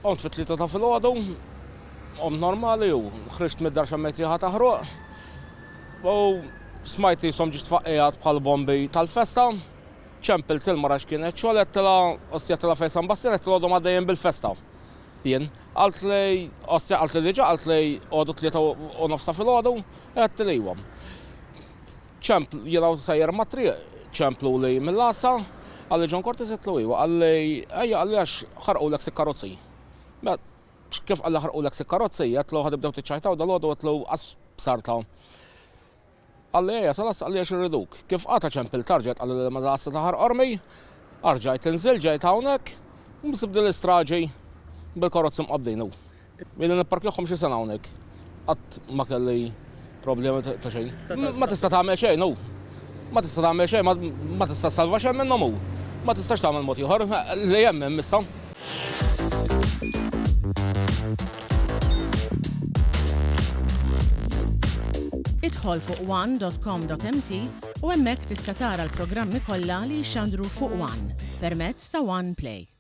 Qomt fit-tlieta ta' filgħodu, qomt normali u ħriġt mid-dar xammejt riħa ta' ħruq. U smajt qishom ġiex tfaqqigħat bħal bombi tal-festa. Ċempilt il-mara x'kienet xogħol għedtilha, ostja għedtilha fejn San Bastjan għedtilha għodhom għaddejjin bil-festa. Jien, qaltli, ostja qaltli diġà qaltli għodu 3:30 ta' filgħodu, għedtilha iwa. Ċempl, jiena u sejjer mat-triq, ċempluli mill-għassa, qalli John Cortis għedtlu iwa, qalli ejja qalli għax ħarqulek sitt karozzi. Mela, kif qalli ħarqulek sitt karozzi, għedtlu ħa tibdew tiċċajtaw dalgħodu għedtlu qas bsartha. Qalli ejja sal-għassa qalli għax irriduk. Kif qata' ċempilt rġajt qalli li mal-għassa ta' Ħar Qormi, rġajt inżilt ġejt hawnhekk, u nsib din l-istraġi bil-karozzi mqabbdin u. Ili nipparkjahom xi sena hawnhekk. Qatt ma kelli problemi ta' xejn. Ma tista' tagħmel xejn hu. Ma tista' tagħmel xejn, ma tista' ssalva xejn minnhom hu. Ma tistax tagħmel mod ieħor. Li hemm hemm issa. Idħol fuq one.com.mt u hemmhekk tista' tara l-programmi kollha li jixxandru fuq One permezz ta' One Play.